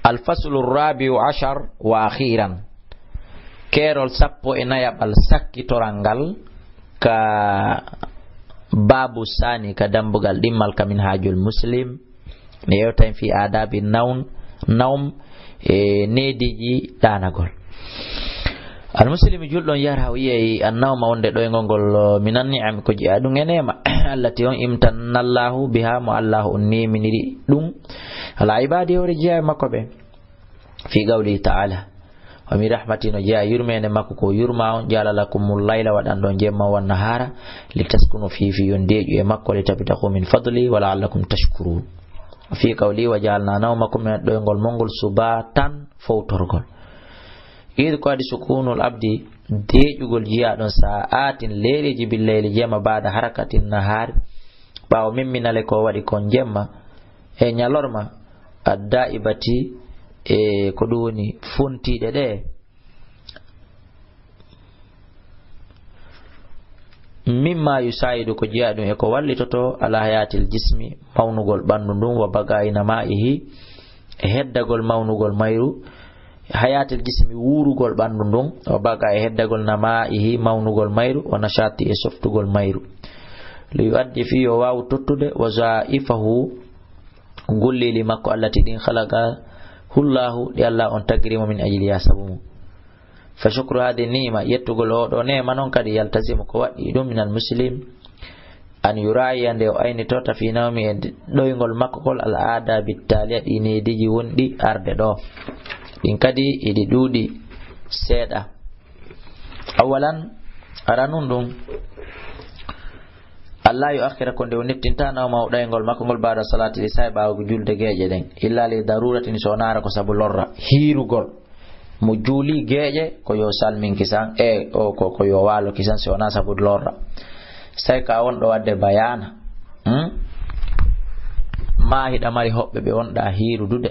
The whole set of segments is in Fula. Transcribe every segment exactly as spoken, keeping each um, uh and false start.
Alfaslu rabi'u ashar wa akhiran. Keerol sappo e nayaɓal sakkitoral ngal ka babu sani ka dambugal ɗimmal ka Minhajul Muslim. Ne yewta en fi adabi nawn-, nawm, e neediji ɗaanagol. Almuslimi julɗo on yara o yiyay annawma wonde ɗoyngol ngol, minan ni'am ko jeyaa ɗum e neema. Allati on imtanna Allahu biha mo Allahu on neeminiri ɗum. Ala ibadi hore jeyaa e makko ɓe. Fi qawlihi ta'ala. Wa min rahmati no jeyaa yurmeende makko ko yurma on ja'ala lakumul layla waɗan ɗon jemma wan nahara li taskunu fi fi yon deeƴu e makko li tabtahu min fadli wa la'allakum tashkurun. Fi qawli wa ja'alna nawmakum ɗoyngol mon ngol subatan fowtorgol. Id ko adi sukunul abdi deeƴugol jiyaa ɗon sa'atin leereji billeyli jemma ba'da harakatin nahari ɓaawo memminale ko waɗi kon jemma e ñalorma adda ibati e ko ɗum woni fontiɗe ɗe. Mimma yusayidu ko jeyaa ɗum e ko wallitoto ala hayatil jismi mawnugol ɓanndu ndun wa baqa ina ma'ihi e heddagol mawnugol mayru hayatil jismi wuurugol ɓanndu ndun wa baqa e heddagol na ma'ihi mawnugol mayru wa nashati e softugol mayru. Li yu'addi fi o waawu tottude wa za'ifahu gullili makko allati ɗin khalaqa hullahu ɗi Allah on tagiri mo min ajli ya sabu mo. Fa shukru hadi ni'ma yettugol o ɗo neema non kadi yaltazimu ko waɗɗi ɗum minal muslim an yura'iya nde o aynitorta fi nawmi e ɗoyngol makko kol al aada bittaliya ɗi neediji wonɗi arde ɗo. Ɗin kadi iɗi ɗuuɗi seeɗa. Awalan aranun ɗum. Allah yo akhira ko nde o nettinta nawma o ɗoyngol makko ngol ba'da salati isha ɓaawo julde geeƴe ɗen illa li daruratin so naara ko sabu lorra hiirugol. Mo juuli geeƴe ko yo salmin kisan e o ko, ko yo waalo kisan si wonaa sabu lorra. Sai ka won ɗo wadde bayana. Hmm? Ma hiɗa mari hoɓɓe ɓe wonɗa hiirudude.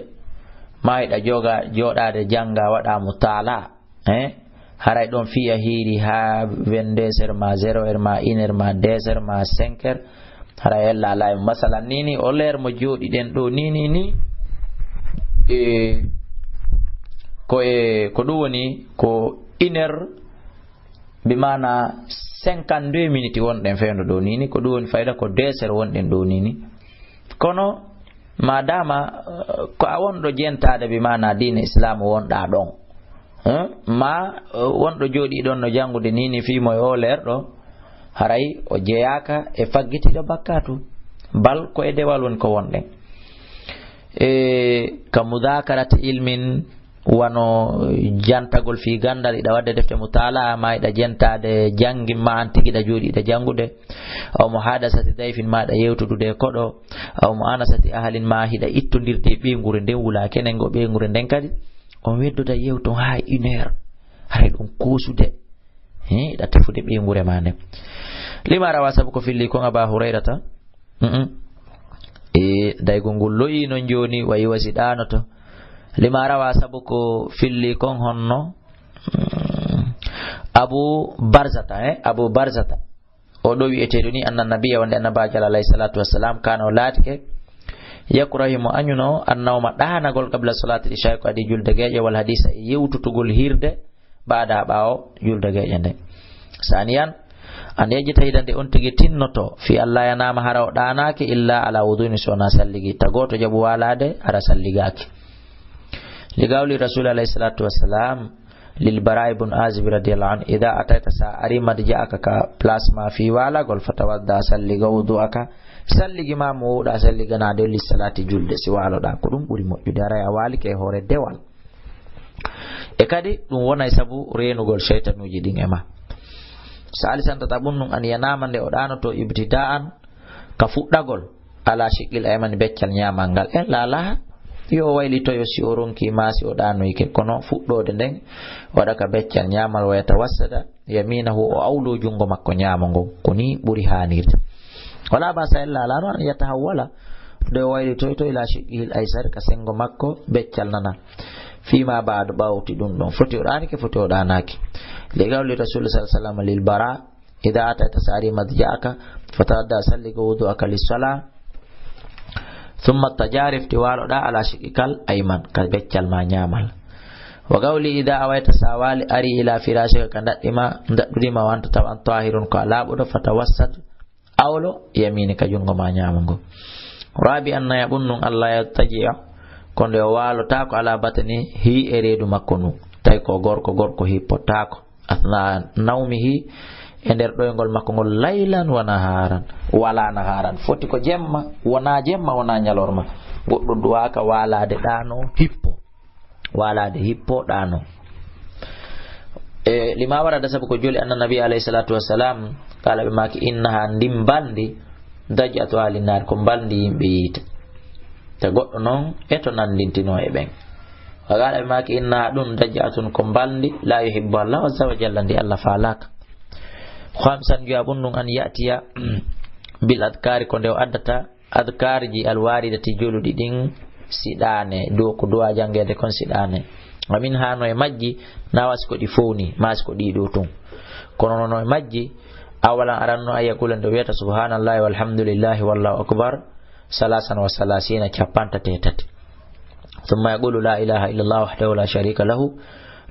Ma hiɗa joga, joɗade janga waɗa mo tala. Eh? Haray ɗon fiya hiiri ha vingt-deux heures ma zéro heure ma une heure ma deux heures ma cinq heures. Haray ella alay masalan ni ni o leer mo joɗi ɗen ɗo ni ni ni. E ko e ko ɗum woni ko une heure bi maana cinquante-deux minutes wonɗen fewndo ɗo ni ni ko ɗum woni fayda ko deux heures wonɗen ɗo ni ni. Kono madama eh, ko a wonɗo jentaade bi maana diine islam wonɗa ɗon. Eh, ma eh, wonɗo jooɗi ɗon no janngude ni ni fii mo e o leerɗo haray o jeyaaka e faggitiiɗo bakkatu. Bal ko e dewal woni ko wonɗen. E ka mudakarati ilmin wano jantagol fii gandal iɗa wadde defte mutala ma iɗa jentade jangin ma an tigi iɗa jooɗi iɗa jangude. Aw muhadasati dayfin ma iɗa yewtudude e koɗo. Aw mu'anasati ahalin ma hiɗa ittondirde e ɓeynguure nden wula kenen go ɓeynguure nden kadi on weddoda yewton ha une heure. Haray ɗum kosude he iɗa tefude ɓeynguure ma nden. Lima rawa sabu ko filli kon aba hurayrata. Mm-mm. E daygol ngol lo'i non joni wayi wasi ɗanoto. Lima rawa sabu ko filli kon honno. Mm. Abu barzata he abu barzata o ɗo wi'eteeɗo ni anna nabiya wonde annabajo Allah alayhi salatu wassalam kana o laatike yakrahi mo añuno annawma ɗahanagol qabla salati isha ko adi julde geeƴe wal hadisa e yewtutugol hirde ɓaada ɓaawo julde geeƴe nde. Saniyan an yejjita hidande on tigi tinnoto fi Allah yanama hara o ɗanaki illa ala wuduni sona salligi tagoto jaɓu walade hara salligaki. Li qawli rasul alayhi salatu wassalam lil bara ibn azib radiyallahu anhu idha atayta sa ari madja'aka ka place ma fi walagol fatawadda salliga wudu'aka salligi ma mo wuɗa salliganade lis salati julde si waloɗa ko ɗum ɓuri moƴƴude haray a walike e hoore dewal. E kadi ɗum wonay sabu reenugol shaytanuuji ɗin e ma. Salisantata ɓum ɗum an yanama nde o ɗanoto ibtida'an ka fuɗɗagol ala shiqqil aymani beccal ñaamal ngal en laalaha yo o waylitoyo si o ronki ma si o ɗanoyke kono fuɗɗode nden waɗa ka beccal ñaamal wa yatawassada yaminahu o awlo jungo makko ñaamo ngon ko ni ɓuri hanirde. Wala ba sa ella lano an yatahawwala de o waylitoyto ila shiqqihil aysar ka sengo makko beccal nana. Fima ba'd ɓawti ɗum ɗon foti o ɗanike foti o ɗanaki. Li qawli rasul sallallahu alaihi wasallam lil bara idha atayta sari madja'aka fatawadda salli wudu'aka lis sala. Summa taja, refti waaloɗa, ala shiqqikal ayman, ka beccal ma ñaamal. Wa qawli, ida awayta, sa waali, ari ila firashika, ka ndaɗɗi ma, ndaɗɗudi ma, wa anta, tawa an tahirun, ko a laaɓuɗo, fatawassat, awlo, yamini, ka junngo ma ñaamo ngo. Rabi an, nayaɓun nun, alla yattaji'a, ko nde o waalotaako, ala batni, hi e reedu makko ndu. Tawi ko gorko, gorko hippotaako. Asna nawmihi, e nder ɗoyngol makko ngol, laylan wa naharan, wala naharan, foti ko jemma, wona jemma, wona ñalorma. Goɗɗo duwaaka waalaade ɗaano hippo, waalaade hippo ɗaano. E lima warada, sabu ko joli, anna nabi alayhi salatu wassalam, kala ɓe maaki, innaha, ndin mbalndi, daj'atu ahli nnaar, ko mbalndi yimɓe yiite. Te goɗɗo noon e to nanndintinoo e ɓen. Wa qala, ɓe maaki, innaha, ɗum, daj'atun, ko mbalndi, la yuhibbuha Allahu azza wa jalla, ndi Allah faalaaka. Khamsan, joyaɓun ɗum, an ya'tiya bil adkari, ko nde o addata adkarji alwaridati joluɗi ɗin, si ɗaane, do ko duwa janngeede kon si ɗaane. Wa minha, no e majji, na wa si ko ɗi fowni, ma si ko ɗi ɗo tun. Kono no e majji, awalan, aranno, an yaqula, nde wiyata, subhanallahi walhamdulillahi wallahu akbar, salasan wa salasina, cappantati e tati. Thumma yaqulu, la ilaha illallah wahdahu la sharika lahu,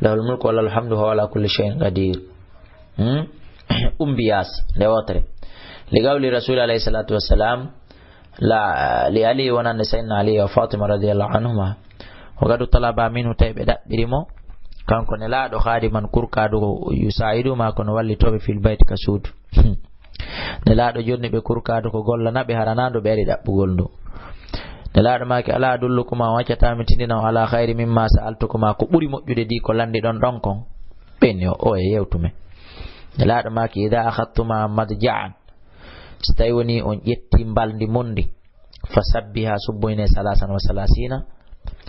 lahul mulku wa lahul hamdu wa huwa ala kulli shay'in qadir. Hmm? Umbiyas, nde wotere. Li qawli rasul alayhi salatu wassalam, la, li Ali, wonande Sayyidina Ali wa Fatima radiyallahu anhuma. Wa qad talaba minhu, tawi ɓe ɗaɓɓiri mo, kanko Nelaaɗo, khadiman, kurkaadu, ko yusa'idu ma, kono wallitooɓe, fil bayti, ka suudu. Nelaaɗo jonni ɓe kurkaadu ko gollana ɓe, haranaando ɓe ari ɗaɓɓugol ndu. Nelaaɗo maaki, ala adullukuma, on accataa mi tindina on, ala khayri mimma sa'altukuma, ko ɓuri moƴƴude ndi ko lanndi ɗon ɗon kon? Ɓen yo, o e yewtume. Nelaaɗo maaki, ida akhadtuma madja'an, so tawi woni on ƴetti mbalndi mon ndi, fasabbiha, subboyne, salasan wa salasina,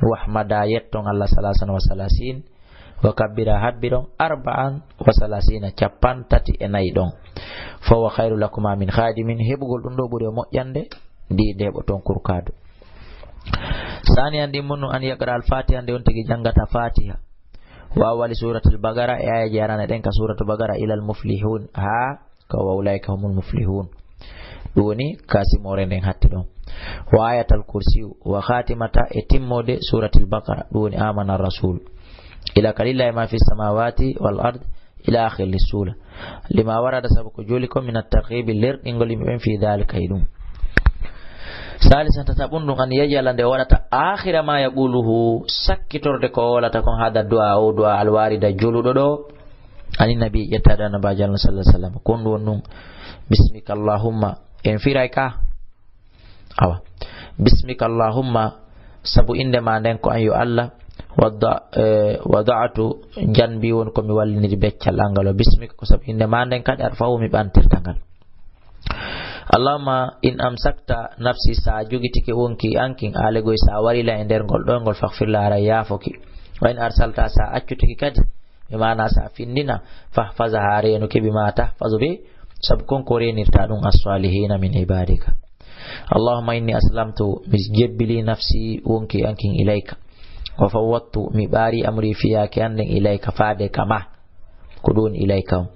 wahmada, yetton Allah, salasan wa salasin, wa kabbira, habbiron, arba'an wa salasina, cappantati e nayi ɗon. Fa huwa khayru lakuma min khadimin, heɓugol ɗum ɗo ɓuri o moƴƴande ndi nde heɓoton kurkaadu. Saniyan, ɗin mun, an yaqra al fatiha, nde on tigi janngata fatiha. Wa awwali suratul baqara, e ayaji arane ɗen ka suratul baqara, ilal muflihun, ha ka wa ulaika humul muflihun. Ɗum woni ka simoore nden hatti ɗon. Wa ayatal kursiyu, wa khatimata, e timmode suratul baqara, ɗum woni amana rasul. Ila ka lillahi ma fi samawati wal ard, ila akhiri sura. Lima warada, sabu ko joli ko, min at-tarhibi, lerɗingol yimɓe ɓen, fi dhalika, e ɗum. Salisan, tataɓun ɗum, an yaj'ala, nde waɗata, akhira ma yaquluhu, sakkitorde ko wolata kon, hada du'a, o du'a alwarida joluɗo ɗo, ani nabi, ƴettaɗo annabajo Allah sallallahu alaihi wasallam. Ko ɗum woni ɗum, bismika Allahumma, en firay ka. Awa. Bismika Allahumma, sabu innde ma nden ko an yo Allah, wada-, eh, wada'tu janbi, woni ko mi walliniri beccal an ngal. O bismika, ko sabu innde ma nden kadi, arfa'u, mi ɓantirta ngal. Allahumma in amsakta nafsi, sa jogitike wonki an kin, aale goy sa warila e nder ngol ɗo, ngol faghfir laha, ara yaafoki. Wa in arsalta, sa accutiki kadi, bi maana sa findina, fahfazha, reenuki, bima tahfazu bi, sabu kon ko reenirta ɗum as-salihina min ibadika. Allahumma inni aslamtu, mi jebbili nafsi wonki an kin ilayka. Wa fawwadtu, mi ɓaari amri fiyaake an nden ilayka, faade ka ma. Ko ɗum ilayka on.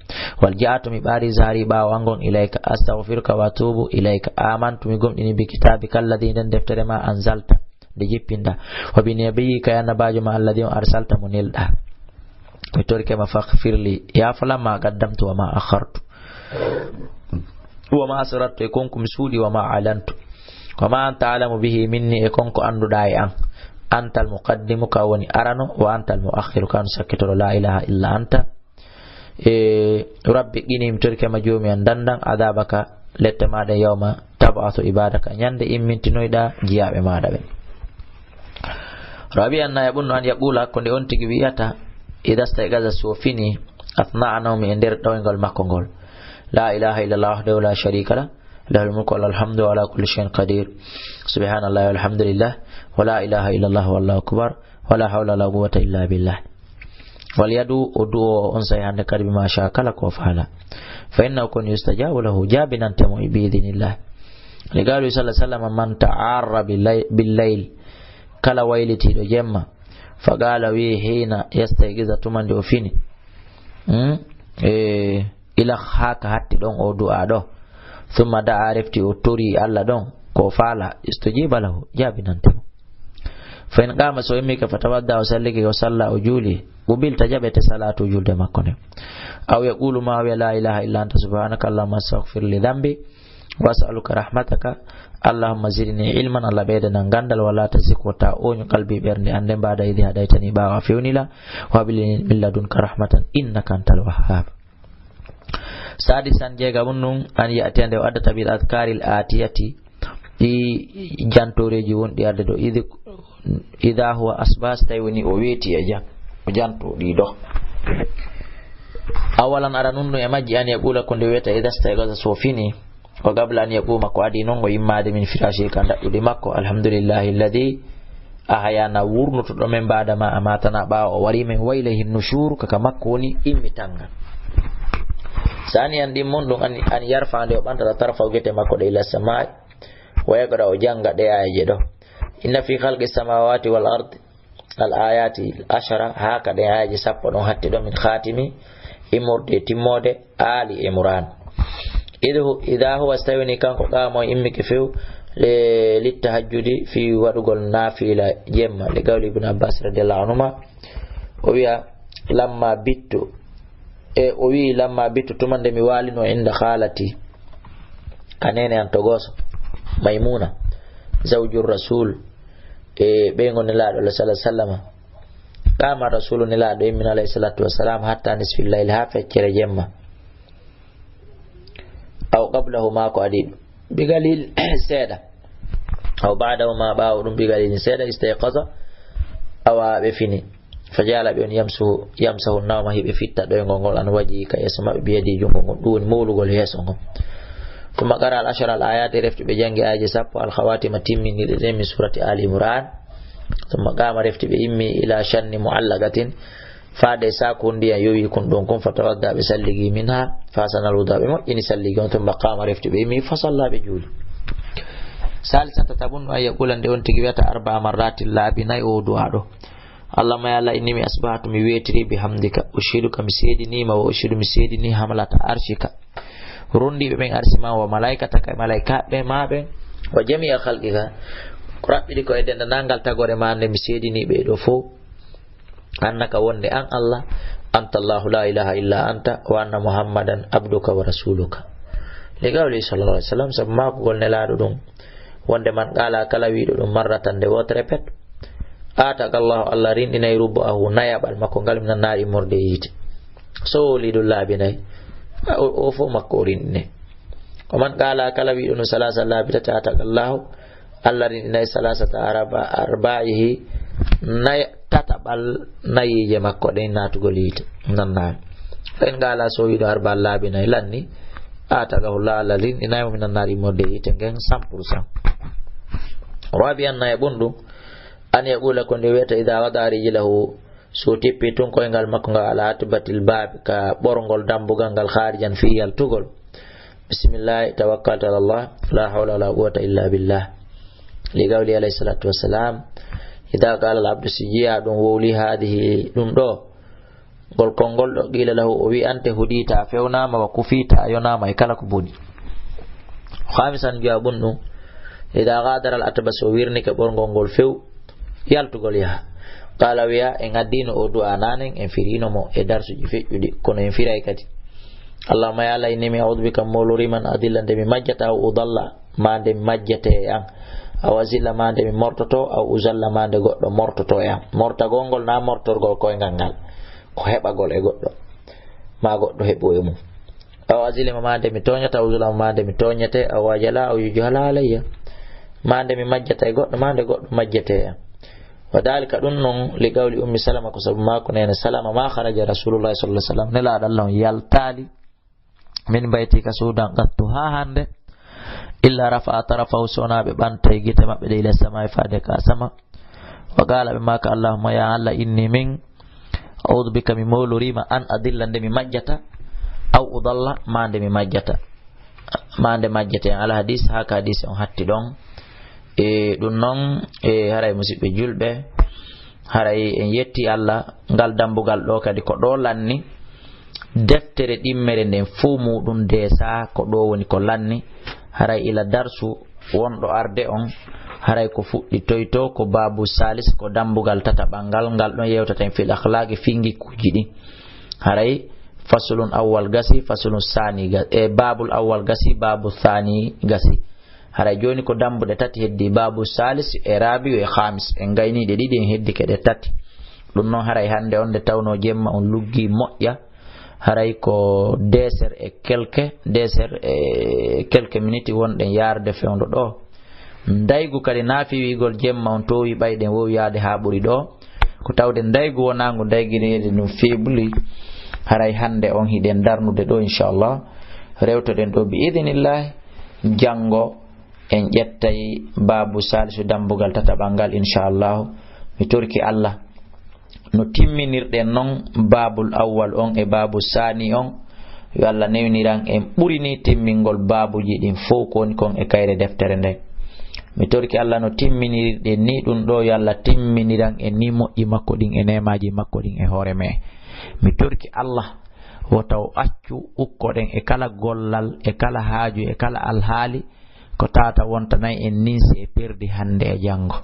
Wal ja'atu, mi ɓaari zahari ɓaawo an ngon ilayka. Astaghfiruka wa atubu ilayka. Amantu, mi gomɗini bi kitabika alladhi, nden deftere ma anzalta, nde jippinɗa. Wa bi nabiyyika, e annabaajo ma alladhi on arsalta, mo nelɗa. Mi torike ma faghfirli, yaafolan ma qaddamtu wa ma akhartu. Wa ma asrartu, e kon ko mi suuɗi, wa ma alantu. Wa ma anta alamu bihi minni, e kon ko annduɗa e an. Antal muqaddimu, ka woni arano, wa antal muakhiru, ka woni sakkitoro, la ilaha illa anta. E Rabbi qini, mi torike ma joomi an, dandan adabaka, lette ma ɗen, yawma tab'athu ibadaka, ñande immintinoyɗa jiyaaɓe maɗa ɓen. Rabi'an, nayaɓun no, an yaqula, ko nde on tigi wi'ata, idha stayqaza, so fini, athna'a nawmi, e nder ɗoyngol makko ngol. La ilaha illallah wahdahu la sharika lah, lahul mulku wa lahul hamdu wa ala kulli shay'in qadir. Subhanallahi walhamdulillah, wa la ilaha illallah wallahu akbar, wa la hawla wa la quwwata illa billah. Wal yad'u, o du'o on say hande kadi, bima sha, kala ko faala. Fa innahu, kon, yustajabu lahu, jaabinante mo, bi idhnillah. Li qawli sallallahu alaihi wasallam, man ta'arra bil lay-, bil layl, kala waylitiiɗo jemma, fa qala, wi, hina yastayqiza, tuma nde o fini. Hmm? E, ila haka hatti ɗon o du'a ɗo. Thumma da'a, refti o tori Allah ɗon. ko o faala, istujiba lahu, jaabinante mo. Fa in qaama, so o immike, fatawadda, o sallike, o salla, o juuli, qubilta, jaɓete salaatu, julde makko nde. Aw yaqulu, ma o wiya, la ilaha illa anta subhanaka allahumma astaghfir li dhanbi wa as'aluka rahmataka, allahumma zidni ilman, Allah ɓeydanan gandal, wala tazigh, wota ooñu qalbi, ɓernde an nde, ba'da idh hadaytani, ɓaawo a fewnila, wa hab li min ladunka rahmatan innaka antal wahhab. Sadisan, jeegaɓun ɗun, an ya'tiya, nde o addata, bil adhkaril atiyati, ɗi jantooreeji wonɗi arde ɗo, idh, idha huwa asbah, so tawi woni o weeti e jam, o janto ɗi ɗo. Awalan, aranun ɗun e majji, an yaqula, ko nde wiyata, idha stayqaza, so fini, wa qabla an yaquma, ko adii non o immaade, min firashi, ka daɗɗudi makko, alhamdulillahi alladhi ahyana, wurnutuɗo men, ba'da ma amatana, ɓaawo o wari men, wa ilayhi nushur, ka ka makko woni immitangal. Saniyan, ɗimmun ɗun, an, an yarfa, nde o ɓantata, tarfa, gite makko ɗe, ila samai, wa yaqra, o janga ɗe aayeeje ɗo. Inna fi khalqi samawati wal ardi al ayati al ashara, haa ka ɗen aayeeje sappo ɗon hatti ɗon, min khatimi, immorde e timmoode, Ali Imran. Idh hu-, idha huwa, so tawi woni kanko qaama o immike few, le, littahajjudi, fii waɗugol naafila jemma, li qawli Ibn Abbas radiyallahu anhuma, o wiya, lamma bittu, e o wi'i, lamma bittu, tuma nde mi waalino, inda khalati, ka neene an to gooso, Maymuna, zawju rasul, e ɓeyngo Nelaaɗo Allah sallallahu alaihi wasallam. Qaama rasulu, Nelaaɗo immi alayhi salatu wassalam, hatta nisfil layl, haa feccere jemma. Aw qablahuma, ko adii ɗun, bi qalil, seeɗa. Aw ba'dahuma, ɓaawo ɗun, bi qalil, seeɗa, istayqaza, awa ɓe fini. Fa ja'ala, ɓe woni, yamsahu, yamsahu nawma, hiɓe fitta ɗoyngol ngol, an wajhi, ka yeeso maɓɓe, bi yadihi, junngo ngon, ɗun woni mowlugol yeeso ngon. Thumma qara'a al ashara al ayati, refti ɓe janngi aayeeje sappo, al khawatima, timminirɗe ɗen, min surati Ali Imran. Thumma qama, refti ɓe immi, ila shanni mu'allaqatin, faade e saaku ndiyan yowi kun ɗon kun, fatawadda, ɓe salligi minha, fa ahsanal wudu'a, ɓe moƴƴini salligi on, thumma qama, refti ɓe immi, fa salla, ɓe juuli. Salisan, tataɓun, an yaqula, nde on tigi wiyata, arba'a marratin, laabi nayi, o du'a ɗo. Allahumma, ya Allah, inni, mi asbahtu, mi weetiri, bihamdika, ushiduka, mi seedinii ma, wa ushidu, mi seedinii, hamlata arshika, rundiiɓe ɓen arsi ma, wa malaikataka, e malaikaaɓe ma ɓen, wa jami'a khalqika, ko raɓɓiɗi ko e denɗanangal tagoore ma nde, mi seedinii ɓe ɗo fow, annaka, wonde an Allah, anta Allahu, la ilaha illa anta, wa anna Muhammadan abduka wa rasuluka. Li qawli sallallahu alaihi wasallam, sabu maakugol Nelaaɗo ɗun, wonde man qala, kala wiiɗo ɗun, marratan, nde wootere pet, ataka Allahu, Allah rinɗinay, rubu'ahu, nayaɓal makko ngal, minan naari, immorde e yiite. So o woli ɗun laabi nayi, a, o, o fow makko o rinɗinay. Wa man qala, kala wiiɗo ɗun, salasa, laabi tati, ataka Allahu, Allah rinɗinay, salasata arba-, arba'ihi, nay-, tataɓal nayiije makko ɗen naatugol yiite, minan naari. Fa in qala, so wiiɗo arba'an, laabi nayi lanni, ataka Allahu, Allah rinɗinay mo, minan naari, immorde e yiite ngen, cent pour cent. Rabi'an, nayaɓun ɗun, an yaqula, ko nde wiyata, idha wada'a rijlahu, so tippi tun koyngal makko ngal, ala atbatil baabi, ka ɓorngol dambugal ngal, kharijan, fii yaltugol. Bismillahi tawakkaltu ala Allah, la hawla wala quwwata illa billah. Li qawli alayhi salatu wassalam, idha qala al abdu, si jiya ɗun wowli, hadhihi, ɗun ɗo, ngol konngol ɗo, qila lahu, o wi'ante, hudita, a fewnama, wa kufita, a yonama e kala ko boni. Khamisan, jawaabun ɗun, idha ghadara al atba, so wirnike ɓorngol ngol few, yaltugol yaha. Qala, wiya, en addino o du'a nanen, en firino mo e darsuji feƴƴuɗi, kono en firay kadi. Allahumma, ya Allah, inni, mi a'udhu bika, mi mowlori ma, an adilla, nde mi majjata, aw udalla, ma nde mi majjete e an, aw azilla, ma nde mi mortoto, aw uzalla, ma nde goɗɗo mortoto e an. Mortagol ngol na mortorgol koyngal ngal, ko heɓagol e goɗɗo, ma goɗɗo heɓo e mum. Aw azlima, ma nde mi tooñata, aw uzlama, ma nde mi tooñete, aw ajala, aw yujhala alayya, ma nde mi majjata e goɗɗo, ma nde goɗɗo majjete e am. Wa dhalika, ɗun non, li qawli Ummi Salama, ko sabu maako neene Salama, ma kharaja Rasulullahi sallallahu alaihi wasallam, Nelaaɗo Allah on yaltaali, min bayti, ka suudu an, qattu, haa hannde, illa rafa'a tarafahu, so wonaa ɓe ɓantay gite maɓɓe ɗe, ila samaa'i, faade ka sama. Wa qaala, ɓe maaka, Allahumma, ya Allah, inni min, a'udhu bika, mi mowloriima, an adilla, nde mi majjata, aw udalla, ma nde mi majjata, ma nde majjete. Al hadis, haa ka hadis on hatti ɗon. E ɗun non, e haray, musiɓɓe julɓe, haray en yetti Allah, ngal dambugal ɗo kadi ko ɗo lanni, deftere ɗimmere nden fuu muɗum deesa, ko ɗo woni ko lanni, haray ila darsu wonɗo arde on, haray ko fuɗɗitoyto ko baabu salis, ko dambugal tataɓal ngal, ngal ɗon yewtata en fil akhlaqi, fii ngikkuuji ɗin. Haray faslun awwal gasi, faslun saani ga-, e baabul awwal gasi, baabu saani gasi. Haray jooni ko dambuɗe tati heddi, baabu salis e raabi'u e khamis. En gayni ɗe ɗiɗi, en heddike ɗe tati. Ɗum noon haray hannde on nde tawnoo jemma on luggi moƴƴa, haray ko deux heures e quelques, deux heures e quelques minutes wonɗen yaarde fewndo ɗo. Ndaygu kadi naafi wiigol jemma on toowi ɓay ɗen woowi yaade haa ɓuri ɗo. Ko tawde ndaygu wonaangu ndaygineede ɗum feebuli, haray hannde on hiɗen darnude ɗo, inchallah. Rewtoɗen ɗo bi idinillahi. Janngo en ƴettay baabu saalisu dambugal tataɓal ngal, inchallahu. Mi torki Allah no timminirɗen non baabul awwal on e baabu saani on, yo Allah newniran en ɓuri ni timmingol baabuji ɗin fow ko woni kon e kayre deftere nden. Mi torki Allah no timminirɗen ni ɗum ɗo, yo Allah timminiran en ni moƴƴi makko ɗin e neemaaji makko ɗin e hoore me. Mi torki Allah wota o accu ukkoɗen e kala gollal, e kala haaju, e kala alhaali ko tawata wontanay en ninsi e perdi hannde e janngo.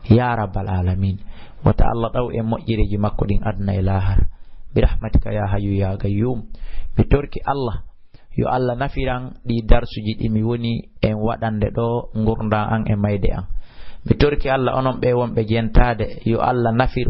Ya rabbal alamin, wota Allah ɗaw en moƴƴereeji makko ɗin aduna e laahara. Bi rahmatika ya hayyu ya gayyum. Mi torki Allah yo Allah nafiran ɗi darsuji ɗi mi woni en waɗande ɗo ngurndan an e mayde an. Mi torki Allah onon ɓe wonɓe jentaade, yo Allah nafir